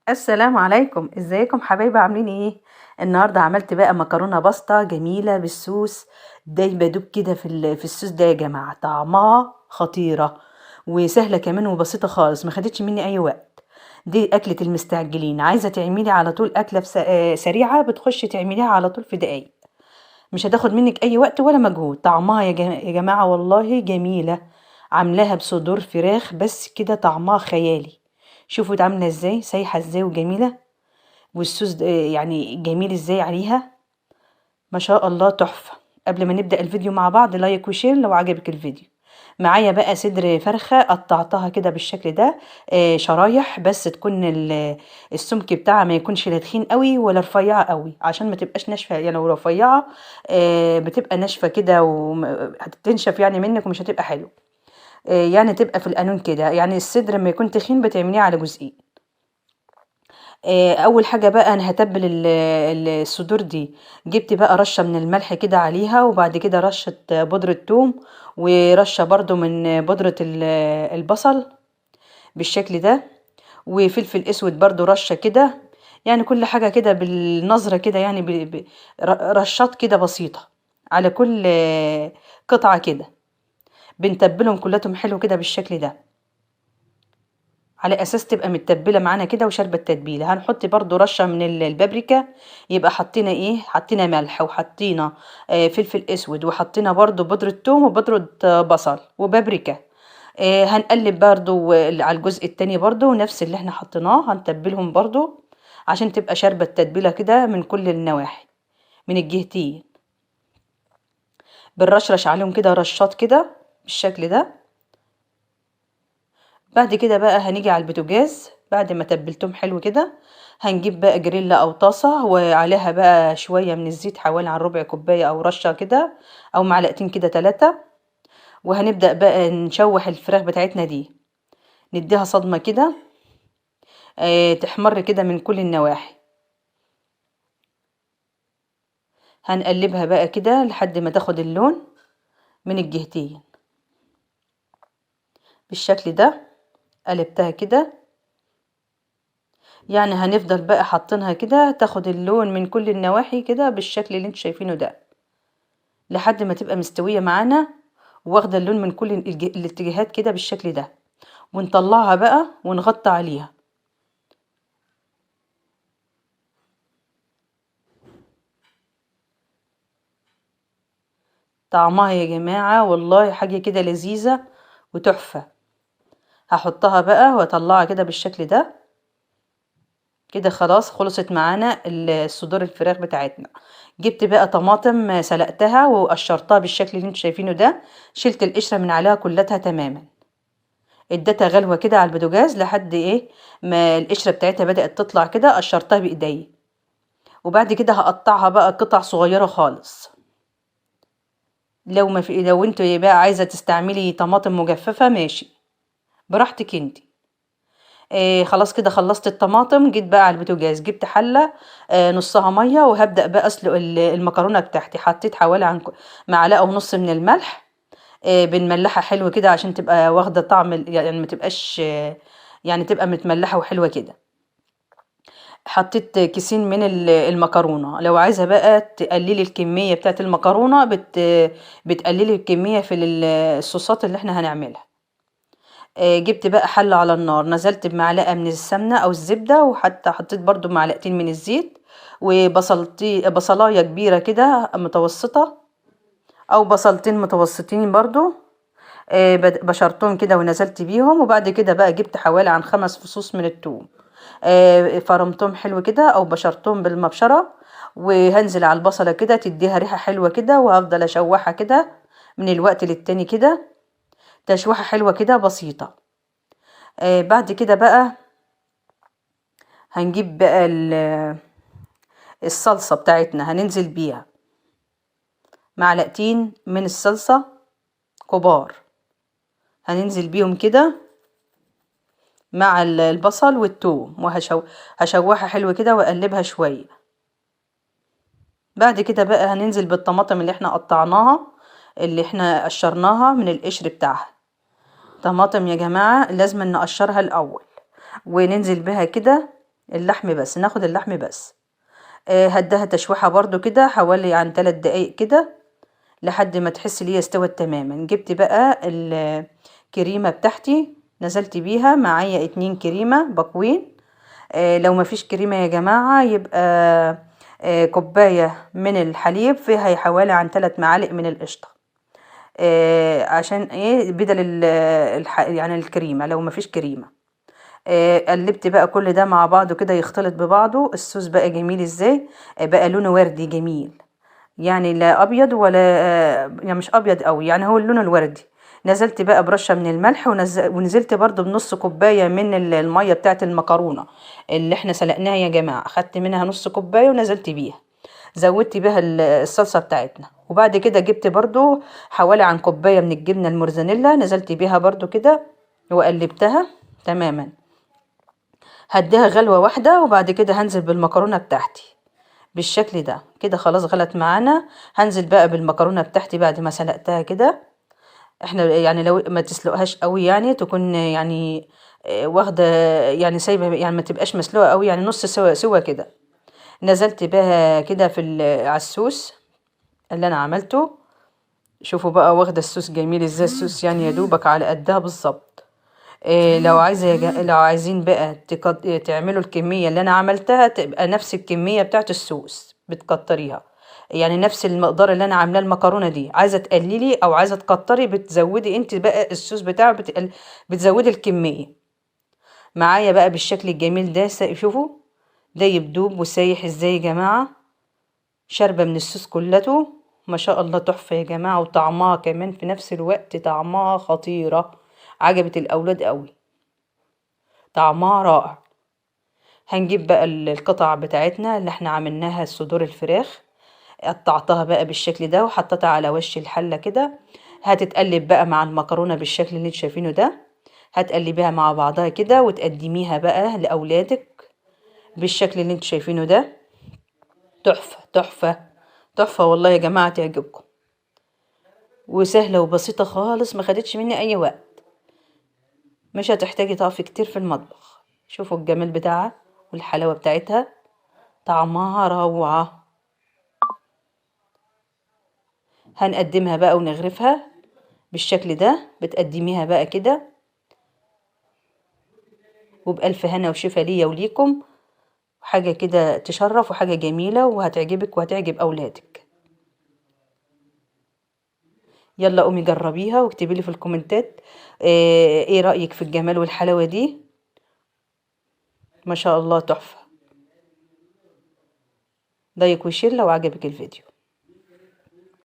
السلام عليكم، ازيكم حبايبي؟ عاملين ايه؟ النهارده عملت بقى مكرونه باستا جميلة بالصوص ده، بدوب كده في الصوص ده يا جماعة. طعمها خطيرة وسهلة كمان وبسيطة خالص، ما خدتش مني اي وقت. دي اكله المستعجلين، عايزه تعملي على طول اكله سريعة، بتخشي تعمليها على طول في دقايق، مش هتاخد منك اي وقت ولا مجهود. طعمها يا جماعة والله جميلة. عاملاها بصدور فراخ بس كده، طعمها خيالي. شوفوا ده عامله ازاي، سايحه ازاي وجميلة، والصوص ده يعني جميل ازاي عليها، ما شاء الله تحفة. قبل ما نبدا الفيديو مع بعض، like و share لو عجبك الفيديو. معايا بقى صدر فرخة قطعتها كده بالشكل ده، شرايح، بس تكون السمك بتاعها ما يكونش لا تخين قوي ولا رفيعة قوي، عشان ما تبقاش ناشفة. يعني لو رفيعة، بتبقى ناشفة كده وهتنشف يعني منك ومش هتبقى حلوة. يعني تبقى في القانون كده. يعني الصدر لما يكون تخين بتعمليه على جزئين. اول حاجة بقى انا هتبل الصدور دي. جبت بقى رشه من الملح كده عليها، وبعد كده رشه بودره ثوم، ورشه برضو من بودره البصل بالشكل ده، وفلفل اسود برضو رشه كده. يعني كل حاجة كده بالنظرة كده، يعني رشات كده بسيطة على كل قطعه كده. بنتبلهم كلاتهم حلو كده بالشكل ده، على اساس تبقى متبله معانا كده وشاربه التتبيله. هنحط برضو رشه من البابريكا. يبقى حطينا ايه؟ حطينا ملح، وحطينا فلفل اسود، وحطينا برضو بودره ثوم وبودره بصل وبابريكا. هنقلب برضو على الجزء التاني برضو نفس اللي احنا حطيناه، هنتبلهم برضو عشان تبقى شاربه التتبيله كده من كل النواحي، من الجهتين. بنرشرش عليهم كده رشات كده بالشكل ده. بعد كده بقى هنيجي على البوتاجاز. بعد ما تبلتهم حلو كده، هنجيب بقى جريلا او طاسه وعليها بقى شوية من الزيت، حوالي عن ربع كوباية او رشه كده، او معلقتين كده 3. وهنبدا بقى نشوح الفراخ بتاعتنا دي، نديها صدمة كده، تحمر كده من كل النواحي. هنقلبها بقى كده لحد ما تاخد اللون من الجهتين بالشكل ده. قلبتها كده، يعني هنفضل بقى حاطينها كده تاخد اللون من كل النواحي كده بالشكل اللي انتوا شايفينه ده، لحد ما تبقى مستوية معانا واخدة اللون من كل الاتجاهات كده بالشكل ده. ونطلعها بقى ونغطي عليها. طعمها يا جماعة والله حاجة كده لذيذة وتحفة. هحطها بقى واطلعها كده بالشكل ده كده. خلاص خلصت معانا الصدور الفراخ بتاعتنا. جبت بقى طماطم سلقتها وقشرتها بالشكل اللي انتوا شايفينه ده، شلت القشرة من عليها كلتها تماما، اديتها غلوة كده على البوتاجاز لحد ايه ما القشرة بتاعتها بدأت تطلع كده، قشرتها بايديا. وبعد كده هقطعها بقى قطع صغيرة خالص. لو انتوا بقى عايزة تستعملي طماطم مجففة ماشي براحتك انتي. خلاص كده خلصت الطماطم. جيت بقى على البوتاجاز، جبت حلة، نصها مية، وهبدأ بقى اسلق المكرونة بتاعتي. حطيت حوالي عن معلقة ونص من الملح، بنملحها حلو كده عشان تبقى واخدة طعم يعني ما تبقاش، يعني تبقى متملحة وحلوة كده. حطيت كيسين من المكرونة. لو عايزة بقى تقللي الكمية بتاعت المكرونة، بتقللي الكمية في الصوصات اللي احنا هنعملها. جبت بقى حلة على النار، نزلت بمعلقة من السمنة أو الزبدة، وحتى حطيت برضو معلقتين من الزيت، وبصلتي بصلاية كبيرة كده متوسطة أو بصلتين متوسطين برضو، بشرتهم كده ونزلت بيهم. وبعد كده بقى جبت حوالي عن 5 فصوص من التوم، فرمتهم حلو كده أو بشرتهم بالمبشرة، وهنزل على البصلة كده تديها ريحة حلوة كده، وهفضل أشوحها كده من الوقت للتاني كده، تشويحة حلوة كده بسيطة. بعد كده بقى هنجيب بقى الصلصة بتاعتنا، هننزل بيها معلقتين من الصلصة كبار، هننزل بيهم كده مع البصل والثوم، هشوحها حلو كده واقلبها شوية. بعد كده بقى هننزل بالطماطم اللي احنا قطعناها، اللي احنا قشرناها من القشر بتاعها. طماطم يا جماعة لازم نقشرها الأول، وننزل بها كده اللحم بس، ناخد اللحم بس. هديها تشويحه برضو كده حوالي عن 3 دقايق كده لحد ما تحس ان هي استوت تماما. جبت بقى الكريمة بتاعتي، نزلت بيها معايا 2 كريمة باكوين. لو ما فيش كريمة يا جماعة يبقى كوباية من الحليب فيها حوالي عن 3 معالق من القشطه، عشان ايه بدل يعني الكريمة لو ما فيش كريمة. قلبت بقى كل ده مع بعضه كده يختلط ببعضه. الصوص بقى جميل ازاي، بقى لونه وردي جميل، يعني لا ابيض ولا يعني مش ابيض قوي، يعني هو اللون الوردي. نزلت بقى برشه من الملح، ونزلت برضو بنص كوباية من المية بتاعت المكرونه اللي احنا سلقناها يا جماعة، خدت منها نص كوباية ونزلت بيها، زودت بيها الصلصه بتاعتنا. وبعد كده جبت برضو حوالي عن كوباية من الجبنة الموتزاريلا، نزلت بيها برضو كده وقلبتها تماما. هديها غلوه واحدة وبعد كده هنزل بالمكرونه بتاعتي بالشكل ده كده. خلاص غلت معانا، هنزل بقى بالمكرونه بتاعتي بعد ما سلقتها كده. احنا يعني لو ما تسلقهاش قوي، يعني تكون يعني، واخده يعني سايبه، يعني ما تبقاش مسلوقة قوي، يعني نص سوا كده. نزلت بها كده في على الصوص اللي انا عملته. شوفوا بقى واخده الصوص جميل ازاي، الصوص يعني يا دوبك على قدها بالظبط. لو عايزه يا لو عايزين بقى تعملوا الكمية اللي انا عملتها تبقى نفس الكمية بتاعت الصوص، بتكتريها يعني نفس المقدار اللي انا عاملاه المكرونه دي. عايزه تقللي او عايزه تكتري بتزودي انت بقى الصوص بتاعه، بتزودي الكمية. معايا بقى بالشكل الجميل ده، شوفوا ده يبدوب وسايح ازاي يا جماعة، شاربه من الصوص كلته ما شاء الله، تحفة يا جماعة. وطعمها كمان في نفس الوقت طعمها خطيرة، عجبت الاولاد قوي، طعمها رائع. هنجيب بقى القطع بتاعتنا اللي احنا عملناها صدور الفراخ، قطعتها بقى بالشكل ده وحطيتها على وش الحلة كده. هتتقلب بقى مع المكرونة بالشكل اللي انتوا شايفينه ده، هتقلبيها مع بعضها كده وتقدميها بقى لأولادك بالشكل اللي انتوا شايفينه ده. تحفة تحفة تحفة والله يا جماعة، تعجبكم، وسهلة وبسيطة خالص، ما خدتش مني أي وقت، مش هتحتاجي تقفي كتير في المطبخ. شوفوا الجمال بتاعها والحلاوة بتاعتها، طعمها روعة. هنقدمها بقى ونغرفها بالشكل ده، بتقدميها بقى كده، وبألف هنا وشفا ليا وليكم. حاجة كده تشرف وحاجة جميلة وهتعجبك وهتعجب أولادك. يلا قومي جربيها واكتبي لي في الكومنتات ايه رأيك في الجمال والحلاوة دي. ما شاء الله تحفة. like و share لو عجبك الفيديو.